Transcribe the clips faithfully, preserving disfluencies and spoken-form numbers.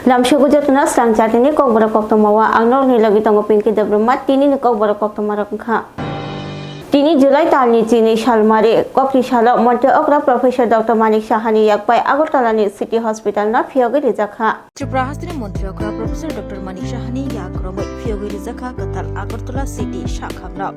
Lamsogo jotono swrang jatini kokborok koktwma o ang nokni logi tongo Pinky Debbarma, tini ni kokborok koktwma rok wngkha. Tini July talni chini salmari kokni salo Montri okra Professor Doctor Manik Sahani yak bai Agartala ni City Hospital no phiyogwi rijak kha. Tripura hasteni Montri okra Professor Doctor Manik Sahani yak romwi phiyogwi rijak kha kwtal Agartala City sakhamrok.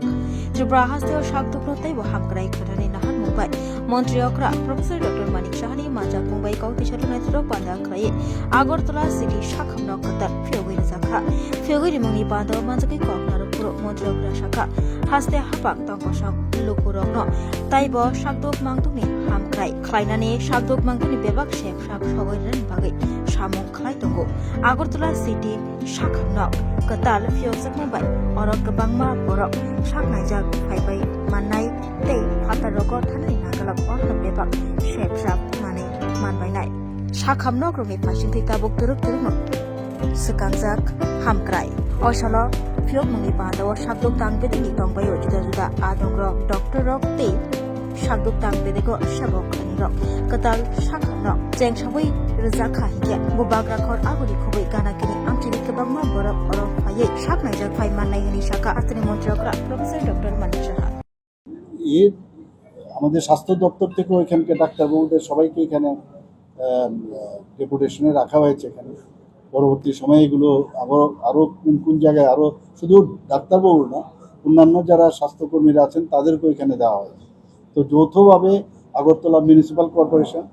Tripura hasteo sakdukno teibo hamkrai khatani naharmung bai Montri okra Professor Doctor Manik Sahani manjakmung bai kok tisaro naithotok panda khlaiwi Agartala City sakhamrok kwtal phiyogwi rijak kha. Phiyogwi rimungni bandao manjakwi kok narwk phuru Montri okra sakha, haste haphang tongkosong lukurokno taibo sakduk mangdukni hamkrai khlainani sakduk mangdukni bebak sep sak sogwi rwna bagwi samung khlai tongo. Agartala City sakhamno kwtal phiyokjakma bai oro kwbangma borok sak naijak phaibai mannai tei phatarrogo thanani nagalok orno bebak sepsap manwi manbainai. Sakhamnokrokni phaisingtwi tabuk twrwk twrwkno swkangjak hamkrai. O salo phiyokmungni bandao sakduk tang bedekni tongbaio juda juda adongrok, doctorrok tei sakduk tang bedego sebok khlainirok kwtal sakhamno chengsawi rijak kha hinkhe bubagra khor aboni khobwi gana kini amchini kwbangma borok oro phaiwi sak naijak phai mannai hwnwi sakha hasteni Montri okra Professor Doctor Manik Saha. এর আমাদের স্বাস্থ্য দপ্তর থেকেও এখানকে ডাক্তারবাবুদের সবাইকে এখানে ডেপুটেশনে রাখা হয়েছে এখানে। পরবর্তী সময়ে এগুলো আবার আরও কোন কোন জায়গায় আরও শুধু ডাক্তারবাবু না, অন্যান্য যারা স্বাস্থ্যকর্মীরা আছেন তাদেরকেও এখানে দেওয়া হয়েছে। তো যৌথভাবে আগরতলা মিউনিসিপ্যাল কর্পোরেশন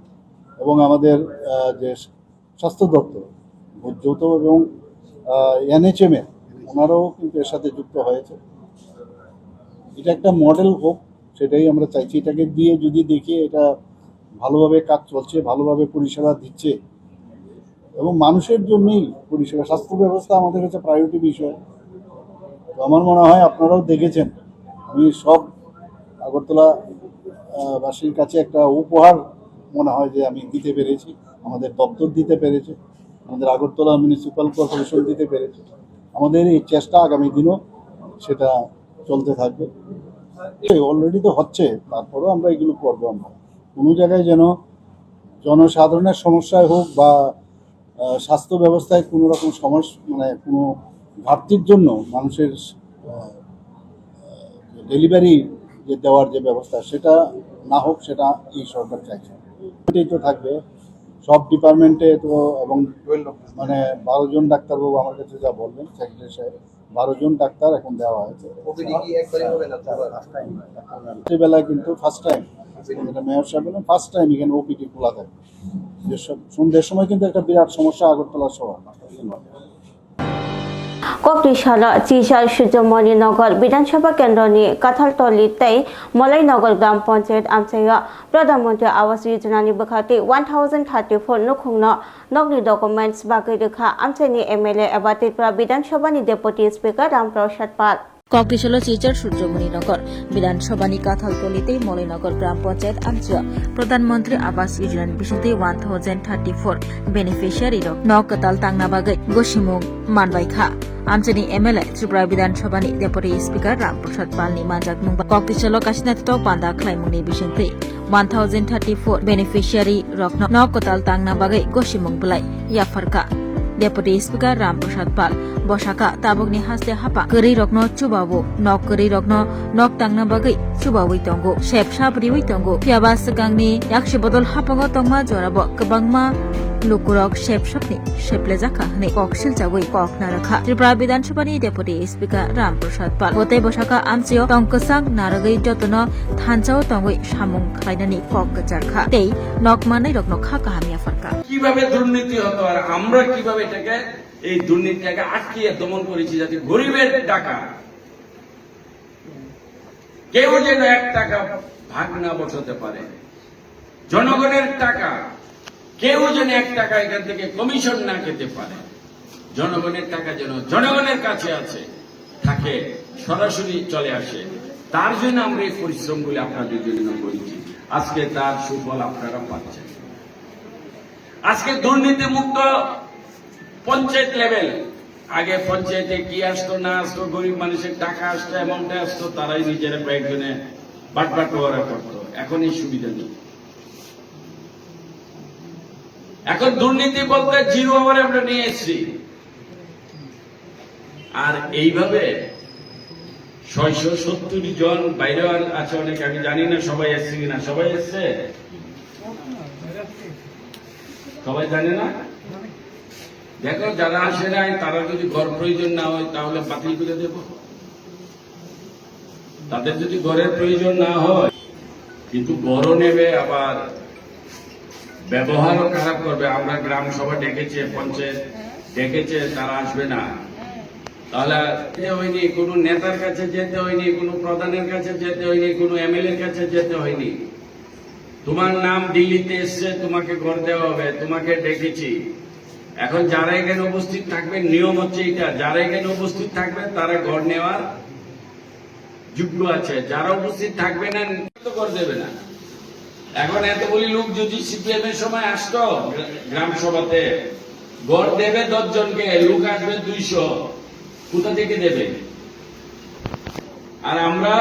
এবং আমাদের আহ, যে স্বাস্থ্য দপ্তর যৌথ এবং এনএইচএম এর ওনারাও কিন্তু এর সাথে যুক্ত হয়েছে। এটা একটা মডেল হোক, সেটাই আমরা চাইছি। এটাকে দিয়ে যদি দেখি এটা ভালোভাবে কাজ চলছে, ভালোভাবে পরিষেবা দিচ্ছে এবং মানুষের জন্যই পরিষেবা, স্বাস্থ্য ব্যবস্থা আমাদের কাছে প্রায়োরিটি বিষয়। তো আমার মনে হয় আপনারাও দেখেছেন, আমি সব আগরতলা আহ, বাসীর কাছে একটা উপহার মনে হয় যে আমি দিতে পেরেছি, আমাদের দপ্তর দিতে পেরেছে, আমাদের আগরতলা মিউনিসিপ্যাল কর্পোরেশন দিতে পেরেছে। আমাদের এই চেষ্টা আগামী দিনও সেটা চলতে থাকবে। অলরেডি তো হচ্ছে, তারপরেও আমরা এগুলো করবো। আমরা কোনো জায়গায় যেন জনসাধারণের সমস্যায় হোক বা আহ, স্বাস্থ্য ব্যবস্থায় কোনো রকম সমস্যা, মানে কোনো ঘাটতির জন্য মানুষের আহ, ডেলিভারি যে দেওয়ার যে ব্যবস্থা, সেটা না হোক, সেটা এই সরকার চাইছে। এটাই তো থাকবে সব ডিপার্টমেন্টে তো। এবং মানে বারো জন ডাক্তারবাবু আমার কাছে যা বললেন সেক্রেটারি সাহেব, বারো জন ডাক্তার এখন দেওয়া হয়েছে। ওপিডি কি একবারই হবে না, দুবার? রাত্রিবেলা কিন্তু ফার্স্ট টাইম, যেটা মেয়র সাহেব বললেন, ফার্স্ট টাইম এখানে ওপিডি খোলা থাকে। যে সব সন্ধ্যের সময় কিন্তু একটা বিরাট সমস্যা আগরতলা শহর। Kokni salo Silchar Surjomoni Nagar Bidhan Sabha Kendroni Kathaltoli tei Molai Nagar Gram Panchayat amchaio Pradhan Mantri Awas Yojana ni bwkhaktwi one thousand thirty-four nukhungno nokni documents bagwi rwkha amchaini M L A eba Tripura Bidhan Sabha ni Deputy Speaker Ram Prasad Pal. Kokni salo Silchar Surjomoni Nagar Bidhan Sabha ni Kathaltoli tei Molai Nagar Gram Panchayat amchaio Pradhan Mantri Awas Yojana ni bisingtwi one thousand thirty-four beneficiary rok nok kwtal tangna bagwi gosimung manbai kha. Amchaini M L A Tripura Bidhan Sabha ni Deputy Speaker Ram Prasad Pal ni manjakmung bai kokni salo kaisa naithotok panda khlaimung ni bisingtwi one thousand thirty-four beneficiary rokno nok kwtal tangna bagwi gosimung bwlai yapharkha. Deputy Speaker Ram Prasad Pal bosaka tabukni haste hapa kwrwi rokno chubawo, nok kwrwi rokno nok tangna bagwi chubawi tongo, sep sap riwi tongo. Phiyaba swkangni yakshi bodol hapango tongma jorabo kwbangma lukurok sep sapni seplejak kha hwnwi kok silchawi kok narwkha Tripura Bidhan Sabha ni Deputy Speaker Ram Prasad Pal. Bo tei bosaka amchaio tong kwchang narwgwi jotono thansa o tongwi samung khlainani kok kwchar kha tei nok manwi rokno kha kaham yapharkha. কিভাবে দুর্নীতি হতো আর আমরা কিভাবে এটাকে, এই দুর্নীতিটাকে আটকিয়ে দমন করেছি, যাতে গরিবের টাকা কেউ যেন এক টাকা ভাগ না বসাতে পারে, জনগণের টাকা কেউ যেন এক টাকা এখান থেকে কমিশন না খেতে পারে, জনগণের টাকা যেন জনগণের কাছে আছে, থাকে, সরাসরি চলে আসে। তার জন্য আমরা এই পরিশ্রমগুলি আপনাদের জন্য করেছি। আজকে তার সুফল আপনারা পাচ্ছেন। আজকে দুর্নীতিমুক্ত পঞ্চায়েত লেভেল, আগে পঞ্চায়েতে কি আসতো না আসতো, গরিব মানুষের টাকা আসতো, অ্যামাউন্টে আসতো, তারাই নিজেরা কয়েকজনে বাটবাটোয়ারা করতো। এখন এই সুবিধা নেই। এখন দুর্নীতি বলতে জিরো আওয়ারে আমরা নিয়ে এসেছি। আর এইভাবে ছয়শো সত্তর জন বাইরে আছে অনেক, আমি জানি না সবাই এসছে কিনা। সবাই এসছে? সবাই জানে না? দেখো, যারা আসে নাই, তারা যদি ঘর প্রয়োজন না হয়, তাহলে বাতিল করে দেব। তাদের যদি ঘরের প্রয়োজন না হয়, কিন্তু ঘরও নেবে, আবার ব্যবহারও খারাপ করবে। আমরা গ্রাম সভা ডেকেছে, পঞ্চায়েত ডেকেছে, তারা আসবে না। তাহলে যেতে হয়নি, কোনো নেতার কাছে যেতে হয়নি, কোনো প্রধানের কাছে যেতে হয়নি, কোনো এমএলএর কাছে যেতে হয়নি। তোমার নাম দিল্লিতে এসছে, তোমাকে ঘর দেওয়া হবে, তোমাকে ডেকেছি। এখন যারা এখানে উপস্থিত থাকবে, নিয়ম হচ্ছে এটা, যারা এখানে উপস্থিত থাকবে তারা ঘর নেওয়ার যোগ্য আছে, যারা উপস্থিত থাকবে না, তো ঘর দেবে না। এখন এতগুলি লোক যদি সিপিএম এর সময় আসতো গ্রাম সভাতে, ঘর দেবে দশ জনকে, লোক আসবে দুইশো, কোথা থেকে দেবে? আর আমরা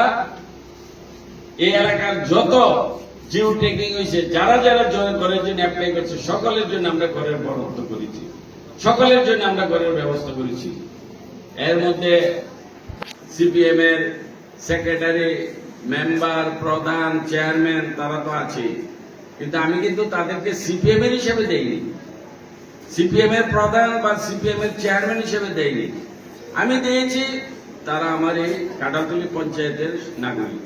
এই এলাকার যত জিও ট্যাগিং হয়েছে, যারা যারা জয়েন করার জন্য অ্যাপ্লাই করছে, সকলের জন্য আমরা ঘরের বরাদ্দ করেছি, সকলের জন্য আমরা ঘরের ব্যবস্থা করেছি। এর মধ্যে সিপিএম এর সেক্রেটারি, মেম্বার, প্রধান, চেয়ারম্যান, তারা তো আছেই, কিন্তু আমি কিন্তু তাদেরকে সিপিএম এর হিসেবে দেইনি, সিপিএম এর প্রধান বা সিপিএম এর চেয়ারম্যান হিসেবে দেইনি। আমি দিয়েছি, তারা আমার এই কাটালতলি পঞ্চায়েতের নাগরিক।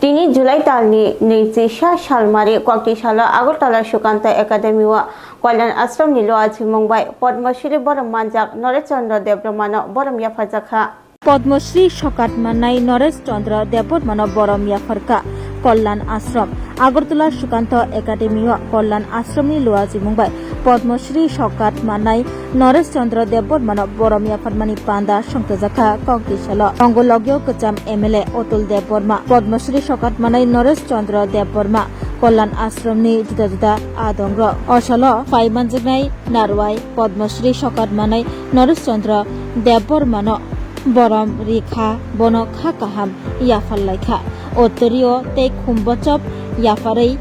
Tini July talni nwichisa salmari kokti salo Agartala Sukanta Academy o Kalyan Ashram ni luachimung bai Padma Shri borom manjak Naresh Chandra Debbarma no borom yapharjakha. Padma Shri sokat mannai Naresh Chandra Debbarma no borom yapharkha Kalyan Ashram. Agartala Sukanta Academy o Kalyan Ashram ni luachimung bai Padma Shri sokat mannai Naresh Chandra Debbarma no borom yapharmani panda songtajakha kokti salo. Tongo logio kwcham M L A Atul Debbarma, Padma Shri sokat mannai Naresh Chandra Debbarma, Kalyan Ashram ni juda juda adong rok. Osalo phai manjaknai narwai Padma Shri sokat mannai Naresh Chandra Debbarma no borom rikha, bono kha kaham yaphar laikha. O torio tei khum bochop yapharwi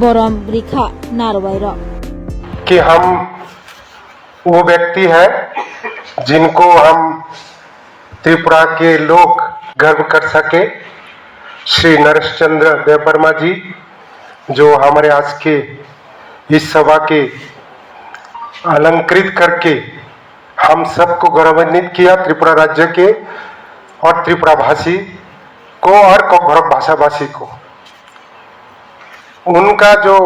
borom rikha narwai rok. कि हम वो व्यक्ति हैं जिनको हम त्रिपुरा के लोग गर्व कर सके। श्री नरेश चंद्र देववर्मा जी, जो हमारे आज के इस सभा के अलंकृत करके हम सबको गौरवान्वित किया, त्रिपुरा राज्य के और त्रिपुरा भाषी को और ककबरक भाषा भाषी को। उनका जो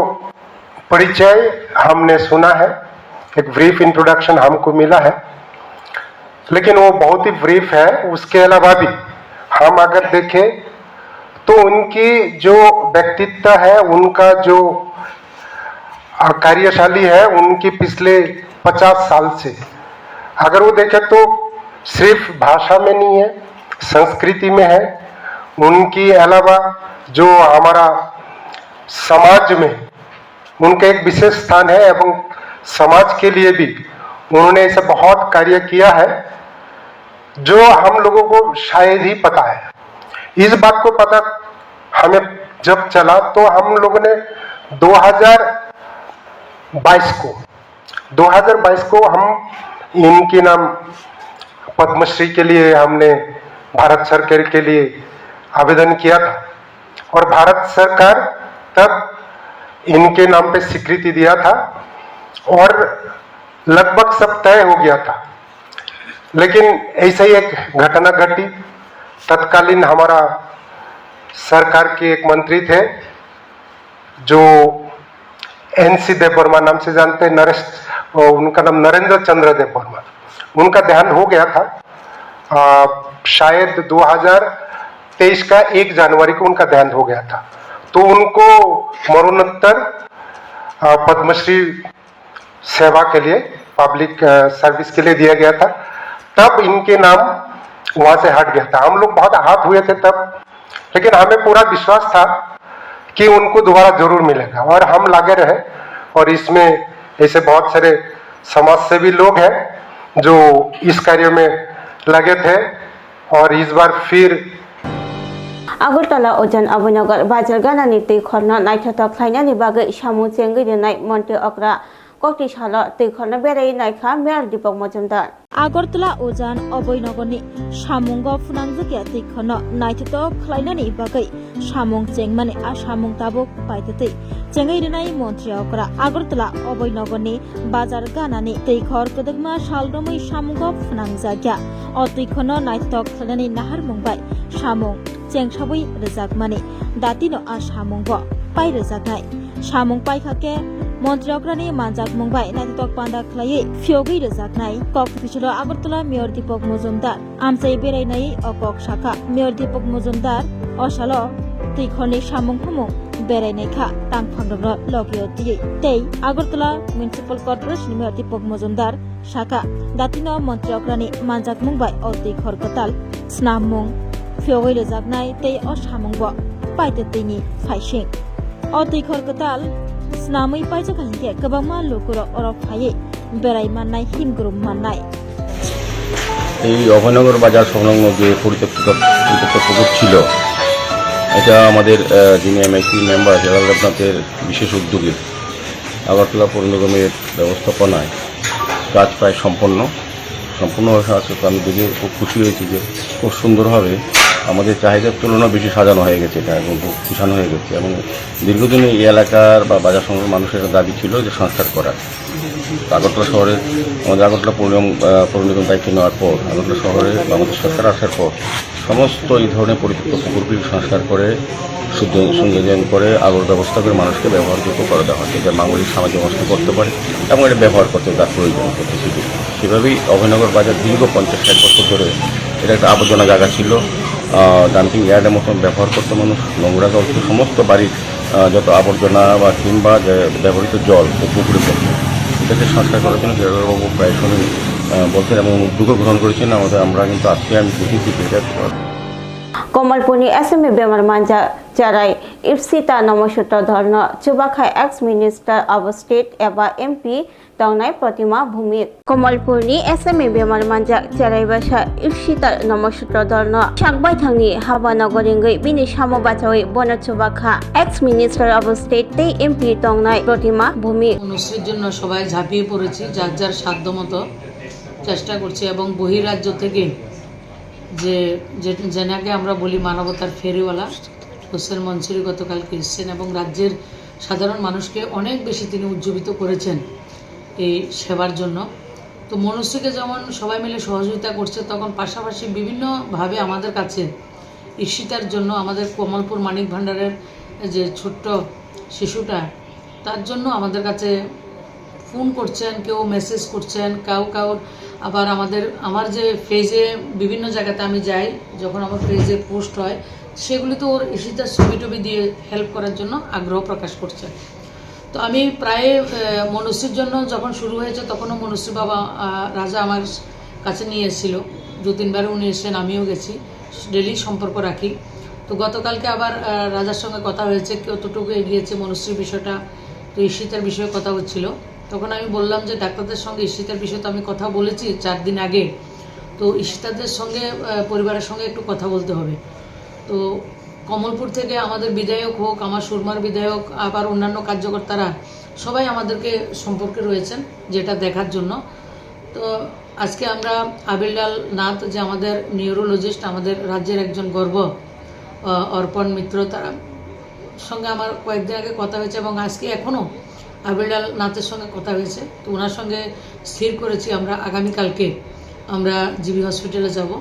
परिचय हमने सुना है, एक ब्रीफ इंट्रोडक्शन हमको मिला है, लेकिन वो बहुत ही ब्रीफ है। उसके अलावा भी हम अगर देखें तो उनकी जो व्यक्तित्व है, उनका जो कार्यशाली है, उनकी पिछले पचास साल से अगर वो देखें तो सिर्फ भाषा में नहीं है, संस्कृति में है। उनकी अलावा जो हमारा समाज में उनका एक विशेष स्थान है एवं समाज के लिए भी उन्होंने ऐसा बहुत कार्य किया है जो हम लोगों को शायद ही पता है। इस बात को पता हमें जब चला तो हम लोगों ने दो हज़ार बाईस को दो हज़ार बाईस को हम इनके नाम पद्मश्री के लिए हमने भारत सरकार के लिए आवेदन किया था और भारत सरकार तब इनके नाम पे स्वीकृति दिया था और लगभग सब तय हो गया था। लेकिन ऐसा ही एक घटना घटी। तत्कालीन हमारा सरकार के एक मंत्री थे जो एनसी देववर्मा नाम से जानते हैं, नरेश, उनका नाम नरेंद्र चंद्र देववर्मा। उनका देहांत हो गया था। आ, शायद दो हज़ार तेईस का एक जनवरी को उनका देहांत हो गया था। तो उनको मरणोत्तर, आ, पद्मश्री सेवा के लिए, पब्लिक, आ, सर्विस के लिए दिया गया था। तब इनके नाम वहाँ से हट गया था। हम लोग बहुत आहत हुए थे तब, लेकिन हमें पूरा विश्वास था कि उनको दोबारा जरूर मिलेगा और हम लगे रहे। और इसमें ऐसे बहुत सारे समाज सेवी लोग हैं जो इस कार्य में लगे थे और इस बार फिर Agartala Ujan Abhaynagar bazar ganani twi khorno naithothok khlainani bagwi samung chengwi rwnai montri okra kokti salo twi khorno berai naikha Mayor Deepak Majumdar. Agartala Ujan Abhaynagarni samungo phwnangjak ya twi khorno naithothok khlainani bagwi samung chengmani a samung tabuk paitotwi chengwi rwnai montri okra. Agartala Abhaynagarni bazar ganani twi khor kwdwkma sal romwi samungo phwnangjak ya. O twi khorno naithothok khlainani naharmung bai samung chengsabwi rwjakmani datino a samungbo pai rwjaknai. Samung paikha khe montri okrani manjakmung bai naithothok panda khlaiwi phiyogwi rwjaknai. Kok official o Agartala Mayor Deepak Majumdar amchai berainai o kok sakha. Mayor Deepak Majumdar o salo twi khorni samung humung berainai kha tangphangrokno logio twiwi. Tei Agartala Municipal Corporation Mayor Deepak Majumdar sakha, datino montri okrani manjakmung bai o twi khor kwtal snammung phiyogwi rwjaknai tei o samungbo paitotwini phaising. O twi khor kwtal snamwi paijak hinkhe kwbangma lukurok oro phaiwi berai mannai, himgrum mannai. এই অভয়নগর বাজার সংলগ্ন যে পরিত্যক্ত পরিত্যক্ত পুকুর ছিল, এটা আমাদের, আহ, যিনি এমআইসি মেম্বার হেলাল দেবনাথের বিশেষ উদ্যোগে আগরতলা পৌর নিগমের ব্যবস্থাপনায় কাজ প্রায় সম্পন্ন। সম্পূর্ণ হওয়ার সাথে সাথে আমি দেখে খুব খুশি হয়েছি যে খুব সুন্দরভাবে আমাদের চাহিদার তুলনায় বেশি সাজানো হয়ে গেছে, এটা এবং খুব গুছানো হয়ে গেছে। এবং দীর্ঘদিন এই এলাকার বা বাজার সংলগ্ন মানুষের একটা দাবি ছিল যে সংস্কার করার। আগরতলা শহরে আমাদের আগরতলা পৌর নিগম, আহ, পৌর নিগম দায়িত্ব নেওয়ার পর, আগরতলা শহরে বাংলাদেশ সরকার আসার পর সমস্ত এই ধরনের পরিত্যক্ত পুকুরগুলি সংস্কার করে, শুদ্ধ সৌন্দর্যায়ন করে, আলোর ব্যবস্থা করে মানুষকে ব্যবহারযোগ্য করে দেওয়া হচ্ছে, যাতে মাঙ্গলিক সামাজিক অনুষ্ঠান করতে পারে এবং এটা ব্যবহার করতে তার প্রয়োজন পড়ে শুধু। সেভাবেই অভয়নগর বাজার দীর্ঘ পঞ্চাশ ষাট বছর ধরে এটা একটা আবর্জনা জায়গা ছিল, আহ, ডাম্পিং ইয়ার্ডের মতন ব্যবহার করতো মানুষ, নোংরা জল ছিল, সমস্ত বাড়ির, আহ, যত আবর্জনা বা কিংবা যে ব্যবহৃত জল ওই পুকুরে পড়তো। এটাকে সংস্কার করার জন্য ফেডারেল বাবু প্রায় সময়, আহ, বলছেন এবং উদ্যোগও গ্রহণ করেছেন। আমাদের, আমরা কিন্তু আজকে আমি বুঝেছি যে এটা Komolpurni S M A bemar manja cherai Ipsita Nomosutra Dholno chubakha ex minister of state eba M P tongnai Protima Bhumik. Komolpurni S M A bemar manja cherai basa Ipsita Nomosutra Dholno sakbaithangni habano goringwi bini samo bachawi bono chubakha ex minister of state tei M P tongnai Protima Bhumik. মনস্বীর জন্য সবাই ঝাঁপিয়ে পড়েছি, যার যার সাধ্য মতো চেষ্টা করছি এবং বহিরাজ্য থেকে যে, যে, যেনাকে আমরা বলি মানবতার ফেরিওয়ালা, হোসেন মনসুরি গতকালকে এসেছেন এবং রাজ্যের সাধারণ মানুষকে অনেক বেশি তিনি উজ্জীবিত করেছেন এই সেবার জন্য। তো মনস্বীকে যেমন সবাই মিলে সহযোগিতা করছে, তখন পাশাপাশি বিভিন্নভাবে আমাদের কাছে ইশিতার জন্য, আমাদের কমলপুর মানিক ভান্ডারের যে ছোট্ট শিশুটা, তার জন্য আমাদের কাছে ফোন করছেন, কেউ মেসেজ করছেন, কাউ কাউর আবার আমাদের, আমার যে পেজে বিভিন্ন জায়গাতে আমি যাই, যখন আমার পেজে পোস্ট হয়, সেগুলিতে ওর ইশিতার ছবি টবি দিয়ে হেল্প করার জন্য আগ্রহ প্রকাশ করছেন। তো আমি প্রায়, আহ, মনস্বীর জন্য যখন শুরু হয়েছে, তখনও মনস্বী বাবা, আহ, রাজা আমার কাছে নিয়ে এসেছিল, দু তিনবার উনি এসেছেন, আমিও গেছি, ডেলি সম্পর্ক রাখি। তো গতকালকে আবার, আহ, রাজার সঙ্গে কথা হয়েছে, কতটুকু এগিয়েছে মনস্বীর বিষয়টা, তো ইশিতার বিষয়ে কথা হচ্ছিল। তখন আমি বললাম যে ডাক্তারদের সঙ্গে ইশিতার বিষয়ে তো আমি কথা বলেছি চার দিন আগে, তো ইশিতাদের সঙ্গে, আহ, পরিবারের সঙ্গে একটু কথা বলতে হবে। তো কমলপুর থেকে আমাদের বিধায়ক হোক, আমার সুরমার বিধায়ক, আবার অন্যান্য কার্যকর্তারা সবাই আমাদেরকে সম্পর্কে রয়েছেন, যেটা দেখার জন্য। তো আজকে আমরা আবিরলাল নাথ, যে আমাদের নিউরোলজিস্ট, আমাদের রাজ্যের একজন গর্ব, আহ, অর্পণ মিত্র, তার সঙ্গে আমার কয়েকদিন আগে কথা হয়েছে এবং আজকে এখনও আবিরলাল নাথের সঙ্গে কথা হয়েছে। তো ওনার সঙ্গে স্থির করেছি আমরা আগামীকালকে আমরা জিবি হসপিটালে যাব,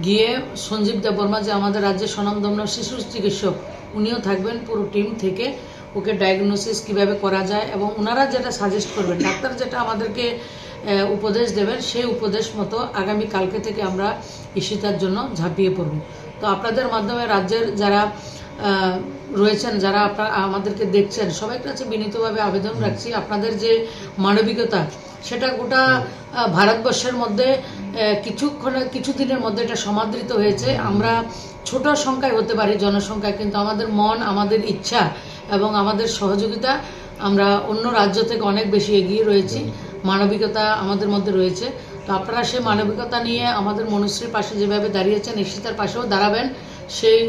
গিয়ে সঞ্জীব দেববর্মা, যে আমাদের রাজ্যের স্বনামধন্য শিশু চিকিৎসক, উনিও থাকবেন পুরো টিম থেকে। ওকে ডায়াগনোসিস কিভাবে করা যায় এবং ওনারা যেটা সাজেস্ট করবেন, ডাক্তার যেটা আমাদেরকে, আহ, উপদেশ দেবেন, সেই উপদেশ মতো আগামী কালকে থেকে আমরা ইশিতার জন্য ঝাঁপিয়ে পড়ব। তো আপনাদের মাধ্যমে রাজ্যের যারা, আহ, রয়েছেন, যারা আপনারা আমাদেরকে দেখছেন, সবাই কাছে বিনীতভাবে আবেদন রাখছি, আপনাদের যে মানবিকতা, সেটা গোটা, আহ, ভারতবর্ষের মধ্যে, আহ, কিছুক্ষণে, কিছুদিনের মধ্যে এটা সমাদৃত হয়েছে। আমরা ছোট সংখ্যায় হতে পারি জনসংখ্যায়, কিন্তু আমাদের মন, আমাদের ইচ্ছা এবং আমাদের সহযোগিতা আমরা অন্য রাজ্য থেকে অনেক বেশি এগিয়ে রয়েছি। মানবিকতা আমাদের মধ্যে রয়েছে। তো আপনারা সেই মানবিকতা নিয়ে আমাদের মনস্বীর পাশে যেভাবে দাঁড়িয়েছেন, ইশিতার পাশেও দাঁড়াবেন। সেই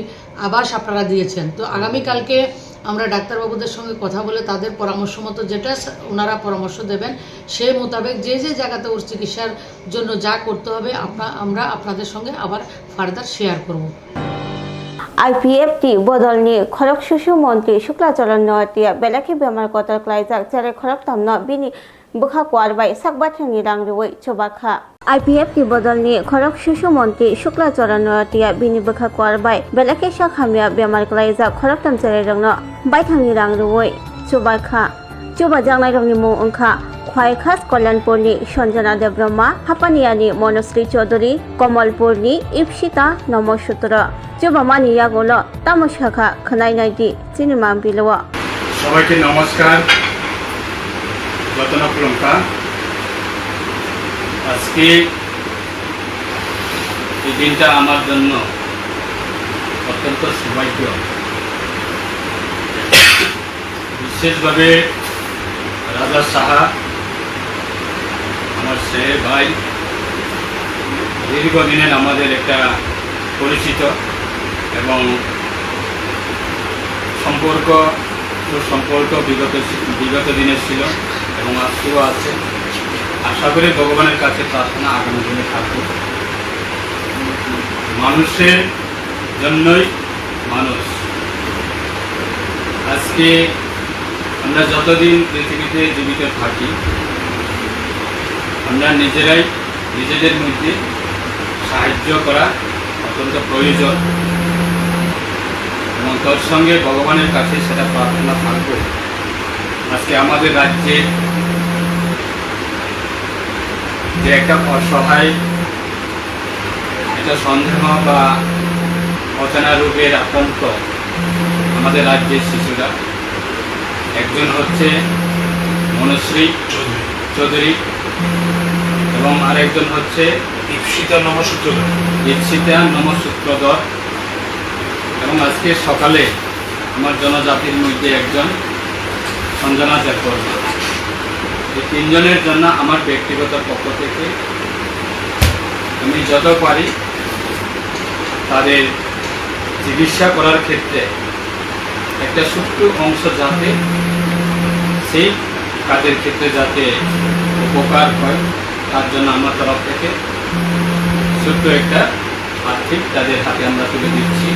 আভাস আপনারা দিয়েছেন। তো আগামীকালকে আমরা ডাক্তারবাবুদের সঙ্গে কথা বলে তাদের পরামর্শ মতো যেটা স-, ওনারা পরামর্শ দেবেন, সেই মোতাবেক যে যে জায়গাতে ওর চিকিৎসার জন্য যা করতে হবে, আপনা-, আমরা আপনাদের সঙ্গে আবার ফার্দার শেয়ার করব। I P F T bodolni khorok susu montri Shukla Charan Noatia belai khe bemar kotor klaijak, cherai khoroktham no bini bwkha kuar bai sak baithangni rang rwui chuba kha. I P F T bodolni khorok susu montri Shukla Charan Noatia bini bwkha kuar bai belai khe sak hamya bemar klaijak khoroktham cherai rokno baithangni rang rwui chuba kha. Chubajaknairokni mung wngkha Khwaikhas Kalyanpurni Sanjana Debbarma, Hapaniani Monosri Chaudhury, Kamalpurni Ipsita Nomosutra. Chubamani yagulo tamo sakha khwnai naidi chini mangpilio. সবাইকে নমস্কার, রত্ন কুলঙ্কা। আজকে এই দিনটা আমার জন্য অত্যন্ত সৌভাগ্য। বিশেষভাবে রাজা সাহা, আমার শ্রেয় ভাই, দীর্ঘদিনের আমাদের একটা পরিচিত এবং সম্পর্ক, সুসম্পর্ক বিগত, বিগত দিনে ছিল এবং আজকেও আছে। আশা করি ভগবানের কাছে প্রার্থনা আগামী দিনে থাকবে। মানুষের জন্যই মানুষ। আজকে আমরা যতদিন পৃথিবীতে জীবিত থাকি, আমরা নিজেরাই নিজেদের মধ্যে সাহায্য করা অত্যন্ত প্রয়োজন এবং তার সঙ্গে ভগবানের কাছে সেটা প্রার্থনা থাকবে। আজকে আমাদের রাজ্যে যে একটা অসহায় একটা সন্দেহ বা অজানা রোগের আক্রান্ত আমাদের রাজ্যের শিশুরা। একজন হচ্ছে মনশ্রী চৌধুরী এবং আরেকজন হচ্ছে ইপ্সিতা নমঃসূত্রধর। ইপ্সিতা নমঃসূত্রধর। এবং আজকে সকালে আমার জনজাতির মধ্যে একজন সঞ্জনা দেববর্মা। এই তিনজনের জন্য আমার ব্যক্তিগত পক্ষ থেকে আমি যত পারি তাদের চিকিৎসা করার ক্ষেত্রে একটা ছোট্ট অংশ যাতে সেই কাজের ক্ষেত্রে যাতে উপকার হয়, তার জন্য আমার তরফ থেকে ছোট্ট একটা আর্থিক তাদের হাতে আমরা তুলে দিচ্ছি।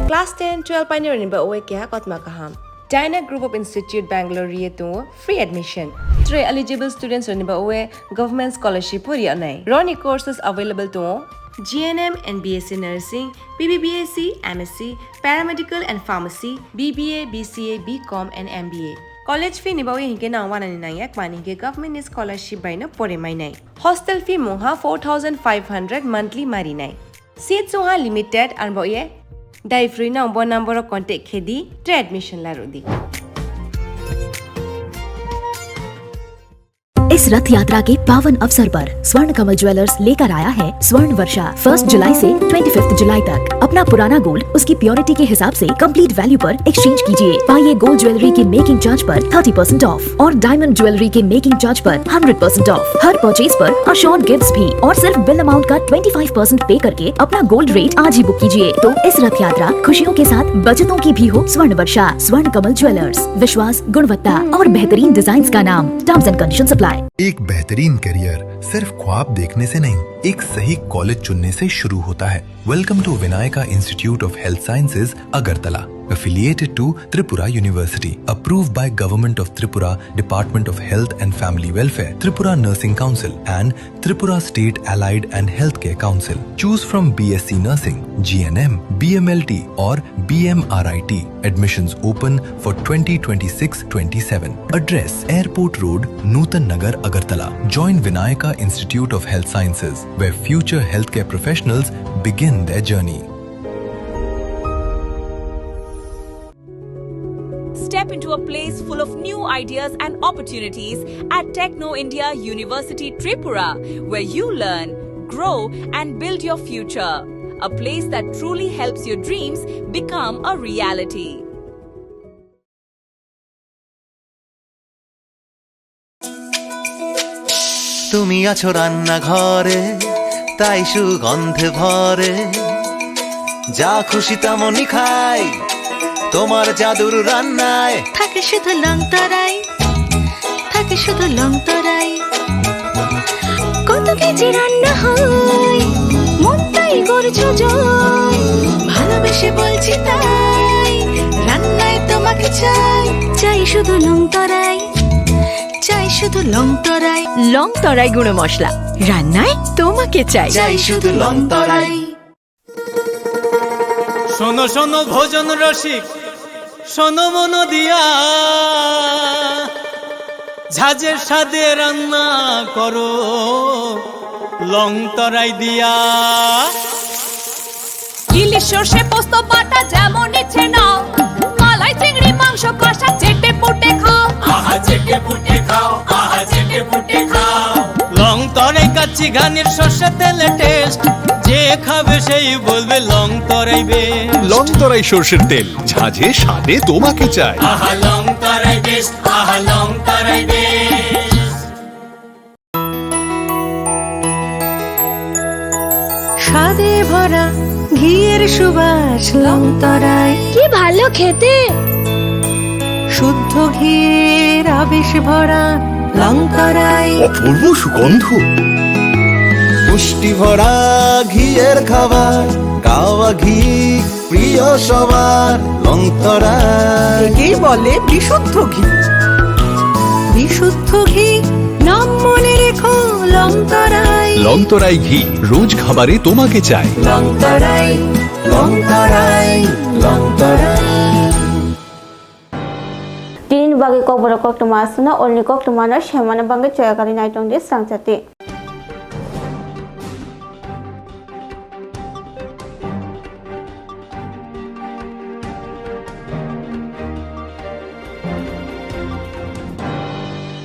Class ten, twelve painirokni bagwi keha kothoma kaham. Dynamic Group of Institute Bangalore riye tongo free admission. Tei eligible students rokni bagwi government scholarship bo riyoknai. Roni courses available tongo G N M and B S C Nursing, B B B S C, M S C, Paramedical and Pharmacy, B B A, B C A, B Com and M B A. College fee ni bagwi hinkhe nang wanani nangya, kmani hinkhe government ni scholarship bai no pore mainai. Hostel fee mungha four thousand five hundred monthly marinai. Seats wngha limited, arbo ye dai free nang bo number o contact khe di, tre admission la rw di. इस रथ यात्रा के पावन अवसर पर स्वर्ण कमल ज्वेलर्स लेकर आया है स्वर्ण वर्षा। फर्स्ट जुलाई से ट्वेंटी फिफ्थ जुलाई तक अपना पुराना गोल्ड उसकी प्योरिटी के हिसाब से कंप्लीट वैल्यू पर एक्सचेंज कीजिए। पाइए गोल्ड ज्वेलरी की मेकिंग चार्ज पर थर्टी परसेंट ऑफ और डायमंड ज्वेलरी की मेकिंग चार्ज पर हंड्रेड परसेंट ऑफ। हर परचेज पर अश्योर्ड गिफ्ट्स भी और सिर्फ बिल अमाउंट का ट्वेंटी फ़ाइव परसेंट पे करके अपना गोल्ड रेट आज ही बुक कीजिए। तो इस रथ यात्रा खुशियों के साथ बचतों की भी हो। स्वर्ण वर्षा, स्वर्ण कमल ज्वेलर्स, विश्वास, गुणवत्ता और बेहतरीन डिजाइन्स का नाम। Terms and conditions apply. एक बेहतरीन करियर सिर्फ ख्वाब देखने से नहीं, एक सही कॉलेज चुनने से शुरू होता है। Welcome to Vinayaka Institute of Health Sciences, Agartala, affiliated to Tripura University, approved by Government of Tripura, Department of Health and Family Welfare, Tripura Nursing Council, and Tripura State Allied and Healthcare Council. Choose from B S C Nursing, G N M, B M L T, or B M R I T. Admissions open for twenty twenty-six twenty-seven. Address: Airport Road, Nutan Nagar, Agartala. Join Vinayaka Institute of Health Sciences, where future healthcare professionals begin their journey. Step into a place full of new ideas and opportunities at Techno India University Tripura, where you learn, grow, and build your future. A place that truly helps your dreams become a reality. তুমি আছো রান্নাঘরে, তাই সুগন্ধে ভরে। যা খুশি তেমনই খাই, তোমার জাদুর রান্নায়। থাকে শুধু লংতরাই, থাকে শুধু লংতরাই। কত কেজি রান্না হয়, মনটাই করছো জয়। ভালোবেসে বলছি তাই, রান্নায় তোমাকে চাই। চাই শুধু লংতরাই, চাই শুধু লংতরাই। লংতরাই গুঁড়ো মশলা, রান্নায় তোমাকে চাই। চাই শুধু লংতরাই। শোনো শোনো ভোজন রসিক, শোনো মন দিয়া, ঝাঁঝের স্বাদে রান্না করো লং তরাই দিয়া। ইলিশ সর্ষে পোস্ত বাটা যেমন ইচ্ছে নাও, মালাই চিংড়ি মাংস কষা চেটে পুটে খাও। আহা চেটে পুটে খাও, আহা চেটে পুটে খাও। লং তরাই কাচ্চি ঘানির সর্ষে তেলে টেস্ট, যে খাবে সেই বলবে লং তরাই বেশ। লং তরাই সর্ষের তেল, ঝাঁঝে স্বাদে তোমাকে চাই। আহা লং তরাই বেশ, আহা লং তরাই বেশ। স্বাদে ভরা ঘিয়ের সুবাস লং তরাই। কি ভালো খেতে। শুদ্ধ ঘিয়ের আবেশ ভরা লং তরাই। অপূর্ব সুগন্ধ। পুষ্টি ভরা ঘিয়ের খাবার, কাওয়া ঘি প্রিয় সবার লং তরাই। একেই বলে বিশুদ্ধ ঘি। বিশুদ্ধ ঘি, নাম মনে রেখো লং তরাই। লং তরাই ঘি, রোজ খাবারে তোমাকে চাই। লং তরাই, লং তরাই, লং তরাই। Tini bagwi kokborok koktwma aswkno, olni koktwmano semana bagwi choya kari nai tongdi swrangchati.